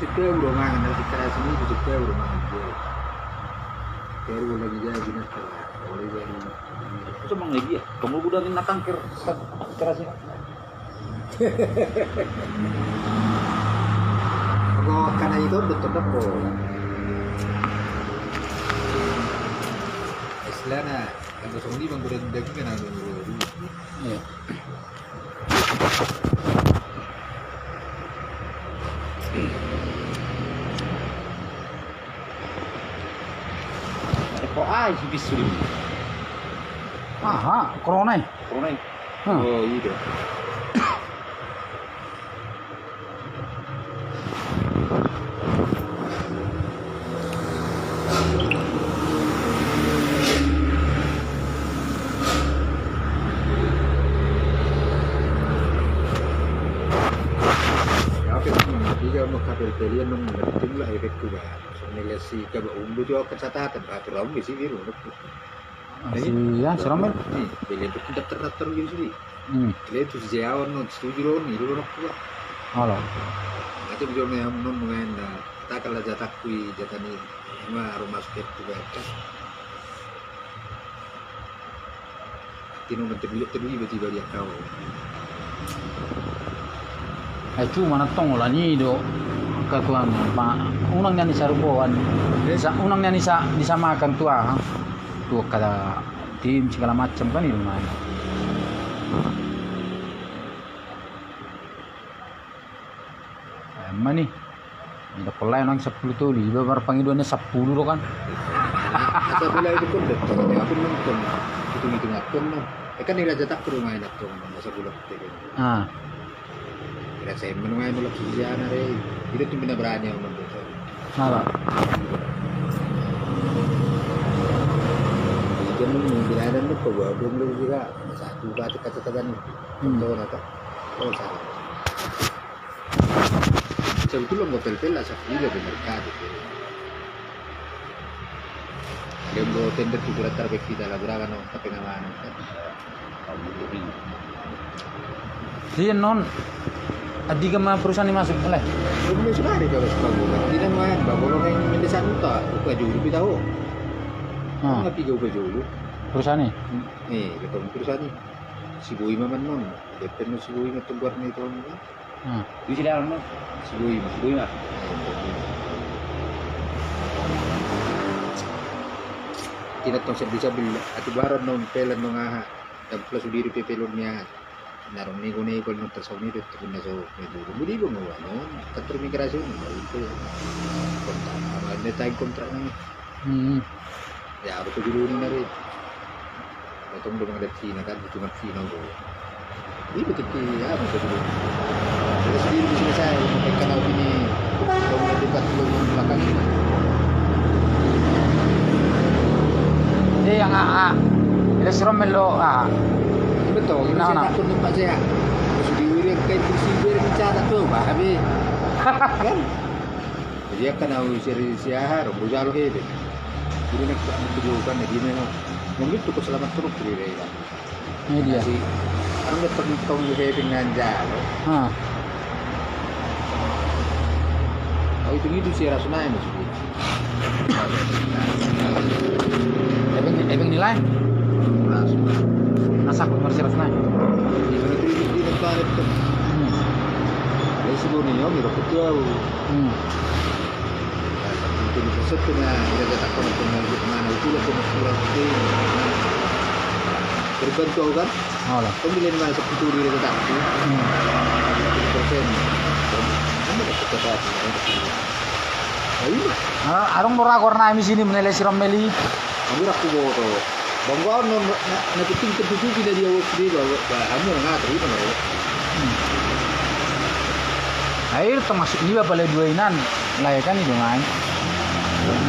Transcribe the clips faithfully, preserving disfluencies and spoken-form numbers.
Kau udah mangan, nanti keras ini, itu kau udah mangan, dia. Kau udah lagi jadi, nanti. Boleh jadi. Itu emang lagi ya? Kamu udah kena kanker, keras ini. Kalau karena itu, betul, betul. Istilahnya, yang kosong ini, bang, udah daging kan ada. Iya. Kok ai si bisu ini? Aha, corona i. Corona i. Hmm. Oh, iya. Oke, tiga mau kabel belian nung ngerti lah efek kuba. Soalnya si kaba umbu juga kecatatan, aturan di sini. Si, ya, si Romel. Nih, belian tuh daftar-daftar gitu sih. Hmm. Belian tuh si Jawa non, setuju lo nih, lo nak kuba. Halo. Nanti bisa nih, non main, nah, tak kalah jatahku, jatah nih, cuma rumah sakit juga kan. Tino na terlibat terlibat tiba dia kau. Ai cuma na tong ola ni do katuan pa unang nian ni sarupoan. Eh? Sa unang nian ni sa disamakan tu aha. Tu kata tim segala macam kan itu main. Emma ni. Ida kolai nang sappulu tolu, iba marpangidoanna sappulu do kan. Asa bola itu pun betul. Aku nonton, hitung-hitung aku nonton. Eh, kan ira jatahku rumah enak tuh, masa bola putih. Ah. Ira saya menunggu mulai sian hari. Ida tuh bina berani yang nonton. Apa? Ida menunggu bila ada nonton, gua belum juga. Satu batu kata-kata nih. Hmm. Tuh, kata. Oh, salah. Sebetulna anggo pelpel asa pula di merkado. Dia anggo tender tu surat tarbek kita lah, berapa no, tapi nama anu. Iya non, adiga ma perusahaan ini masuk, le? Belum sudah ada kalau sekolah. Tidak main, bawa lo main mendesak uta, upa julu kita ho. Ah. Tapi gak upa julu. Perusahaan ini? Hmm, eh, betul perusahaan ini. Si boi ma non, dia penuh si boi ma tungguar ni tuan. Hmm. Di sini anu, si boi ma. Si boi ma. Ina tong seddi sabil, atu baron non pelan non aha. Dan plus udiri pe pelon ni aha. Narong nego nego non tasau ni do terus na so nego. Budi bang anu, kan termigrasi non itu. Kontrak, sama ada time kontrak ni. Hmm. Ya, aku tuh dulu ni nari. Potong dong ada Cina kan, cuma Cina tuh. Ini betul ki, ya, betul dulu. Terus di sini saya, mereka tahu ini, kalau mau debat, kalau mau belakang ini. Jadi yang A A, ini serem melo, ah. Betul, ini nah, saya nah. Takut numpak saya. Sudah wirid kayak kursi biar bicara tuh, paham ya? Kan? Jadi akan au seri si aha, rombo jalo hebe. Jadi nak tak betul kan, jadi memang mungkin cukup selamat terus kiri deh kan. Ini dia. Si, kan dia pernah tahu hebe dengan jalo. Ah. Oh, itu gitu sih rasanya maksudnya. Ebeng, ebeng nilai? Ras. Masak, bener sih rasanya. Di mana tuh, di, di tempat itu. Hmm. Ada si Boni, ya, gitu, betul. Hmm. Itu di pusat kena, ira jatah kono, kena, kena, itu lah, kena, kurang, itu. Terbantu kan? Alah. Kau milih mana sepuluh ribu ira jatah. Hmm. Persen. Kamu dapat jatah, kamu dapat. Ayo. Ah, adong do ragu warna mi sini menilai si Romeli. Aku ragu boto. Bang gua non na penting tertutupi dari awal dia bawa bahannya nggak terima ya. Hmm. Air termasuk dia pala dua inan. Lah ya kan itu ngai.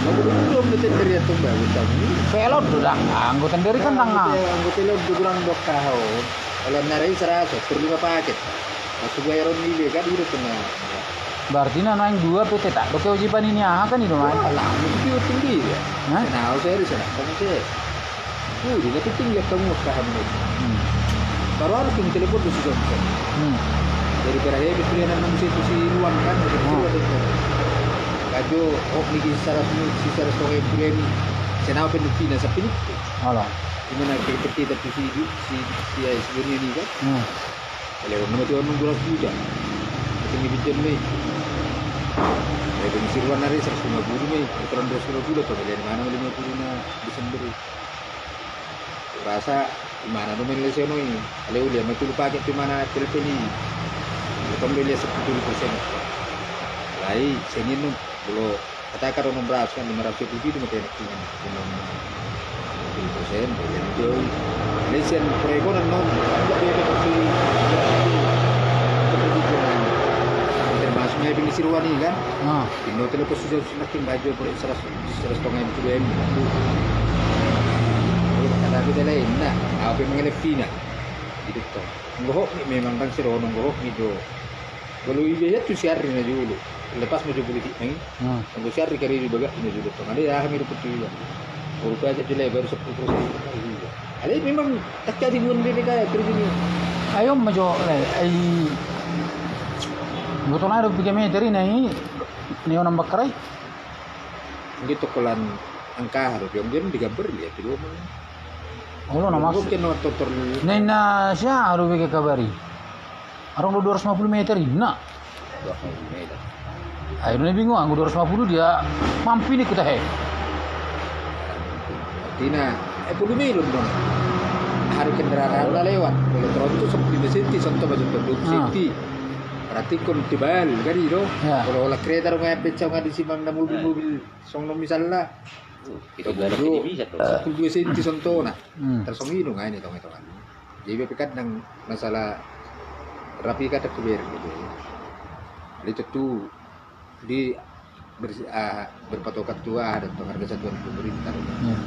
Aku belum tender ya tuh bagus kamu. Pelot do dah. Anggota dari kan tangga. Anggota lo do kurang dua tahun. Kalau narai seratus, perlu lima paket. Aku bayar on ini kan itu tengah. Berarti na naeng dua P T tak do kewajiban ini aha kan itu ngai. Lah, itu tinggi ya. Hah? Nah, saya di sana kamu sih. Uh, dia tapi tinggi kamu paham nih. Hmm. Baru harus yang telepon di situ. Hmm. Dari berakhir itu dia nanam situ si ruang kan, itu ada. Jo, oh, niki saratus, si saratus tonga i pura ni. Senau pen pina sapini. Ala. Ima na ke peti tapi si, si, si, si Boni ni kan. Hmm. Kalau nama tu anu dua ratus juta. Itu ni bikin ni. Kalau di Sirwan hari seratus lima puluh ni. Kalau dua ratus lima puluh tu, kalau mana lima puluh na Desember. Rasa imana do main lesiono i. Ale uli ama tulu paket tu imana telepon i. Tong do lia sepuluh persen. Lai senin nu bolo katakan onom ratus kan lima ratus ribu itu mate nak ingan. Sepuluh persen. Lesian pregonan non. Tidak dia betul si. Termasuk ngai pini Sirwan i kan. Ah. Pinno telepon sudah. Makin baju boleh seratus, seratus tonga i tu M. Kata beda lain na. Au pe mangalap pina. Hidup tong. Nggohok ni memang kan serono nggohok ni do. Bolo iba ia tu si Arri na jolo. Lepas ma jo politik nai. Hmm. Nggo si Arri kari di bagak na jolo tong. Ada ya kami rumput tu iba. Rupa aja jelek baru sepuluh persen. Ale memang tak jadi buan B P K ya kerja ni. Ayo ma jo le ai. Botol air tiga meter ini. Ni onam bakar ai. Anggo toko lan angka aha do pe, anggo digambar liat do. Olo na maksud. Mungkin no totor. Nai na sia aru bege kabari. Arong do dua ratus lima puluh meter inna. Dua ratus lima puluh meter. Ayo na bingung anggo dua ratus lima puluh dia mampi ni kita he. Tina, eh, puluh milo dong. Hari kendaraan lah lewat. Kalau tronto sepuluh senti, contoh baju dua puluh senti. Berarti kon tebal kan itu. Ya. Kalau olah kereta dong, eh, pecah nggak disimpan, ada mobil-mobil. Song no misalna. Sepuluh dua senti sontona. Hmm. Tarsong i do ngai ni tong-tongan. Jadi B P K nang masalah rapi kata keber gitu. Jadi tentu di bersi-, ah, berpatokan tu aha do tong harga satuan pemerintah. Hmm.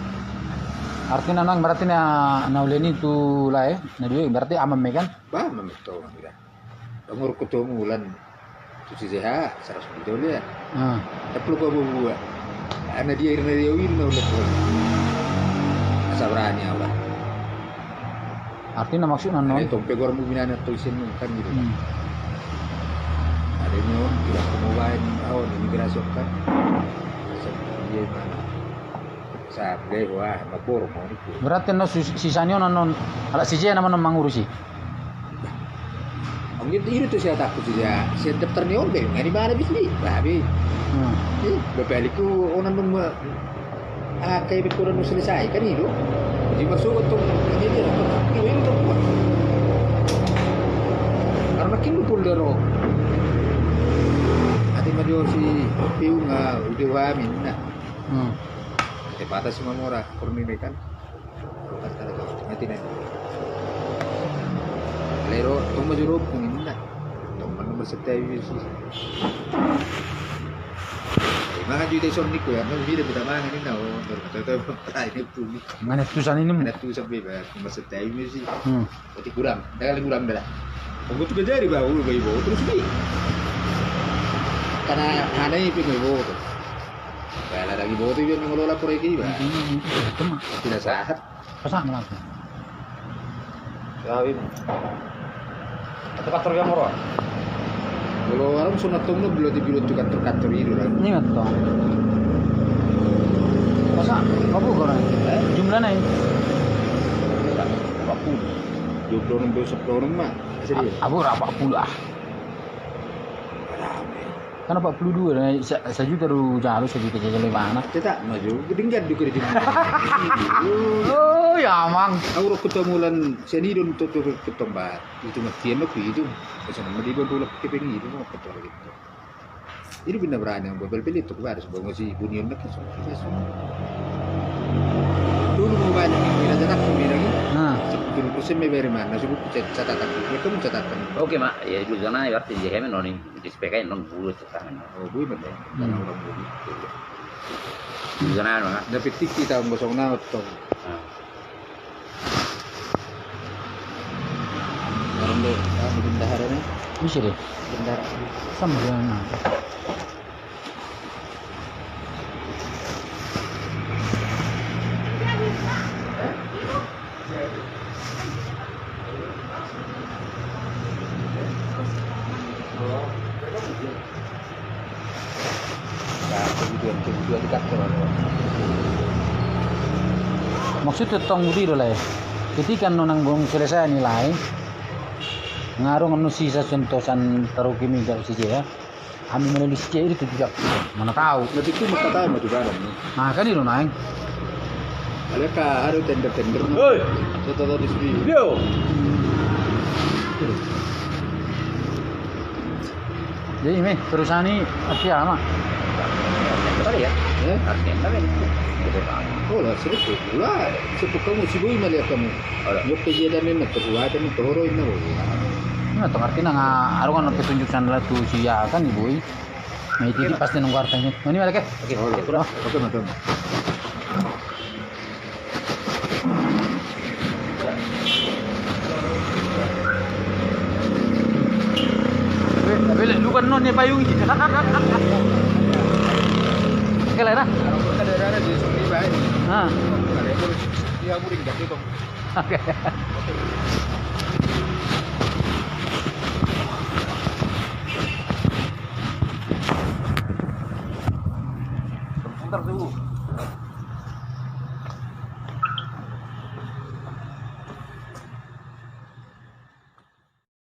Artina nang berarti na, na uli ni tu lae, na dua berarti aman me kan? Bah, aman me tong. Dong uruk ketua mulan tu si J H, seratus juta uli ya. Ah. Tapi lupa buat. Ana dia irna dia win na ulat tuan. Asa berani apa? Artina maksudna non. Ada tompe gor mu binana tu isin kan gitu. Hmm. Ada ni on, tidak mau bain, oh, imigrasi kan. Asa dia mana? Sa, gai, wah, mabor, mau ni. Berarti no si, si Sanyo na non, ala si Jena ma non mangurusi. Anggo itu tu saya takut saja. Saya daftar ni on be, ngani mana bis ni? Babi. Hmm. Eh, bapaliku onan nung ma, ah, kayak beko nung selesai kan itu. Di masuk tu ini dia tu. Ini tu. Karena kin pul daro. Ati ma jo si Piu nga udah wamin na. Hmm. Te patas ma mora, kurni kan. Bukan kata kau, mati nih. Lero, tong ma juru pungin na. Tong ma nomor setia i si. Maka juta ison ni ku ya, no bida bida mangan ini na, oh, ternyata itu, ah, ini pungin. Mana tusan ini? Mana tusan bebas, nomor setia i si. Hmm. Berarti kurang, dah kali kurang dah. Punggut ke jari bau, bau terus ni. Karena aneh itu bau tu. Bala lagi boto i biar mengelola proyek i ba. Hmm, hmm, hmm. Betul, Mak. Tidak sahat. Pesan langsung. Kawin. Atau kantor yang moro? Kalau orang sunat tong no belum dibilang tu kantor-kantor itu lah. Ini betul. Masa apa kau nanya? Eh? Jumlah nai. Empat puluh. Dua puluh enam, dua puluh enam mah. Serius? Abu empat puluh ah. Kan empat puluh dua, nah, sa-, sajuta do jalo, sajuta jajal di mana? Cetak maju, gedenggan do kerja. Oh, ya, Mang. Aku rok ketemu lan seni don tutu ketombar. Itu mah tian aku itu. Pesan sama di bawah dua keping itu, mau ketor gitu. Itu benar berani yang bebel beli itu, baru sebuah si Bunion nak. Dulu mau banyak yang kira jarak pun bilang ini. Nah. Sepuluh persen me beri mana? Sebut catatan. Itu catatan. Oke, Mak. Ya, itu sana ya, artinya ya, men, noni. Di S P K non bulu tu kan. Oh, bulu betul. Hmm. Karena orang bulu. Di sana, mana? Dapat tiki tahun kosong naut tu. Ah. Orang do, ah, bendahara ni. Bisa deh. Bendahara. Sama dengan apa? Maksudna tong budi do lae. Ketika annon nang bung selesai ni lae, nga adong annon sisa contoh san taruki mi jalo si jea. Hami manalis jea i tu jujak. Mana tahu. Na pintu maka tahu mati barang. Nah, kan itu naeng. Aleka aru tender-tender. Hei. Contoh tadi sini. Yo. Jadi ini perusahaan ini apa ya, Mak? Kali ya? Eh? Artinya apa ini? Oh, lah, serius. Lah, sepukamu si Boy melihat kamu. Ora. Nyok pe dia dame ma terbuat dan toro inna boy. Nah, tong artinya nga adong annon petunjuk sandala tu si ya kan, Boy. Nah, itu pasti nunggu artinya. Ini mana ke? Oke, oke, oke. Bele, bele, lupa non ni payung. Oke lah, dah. Ah. Oke.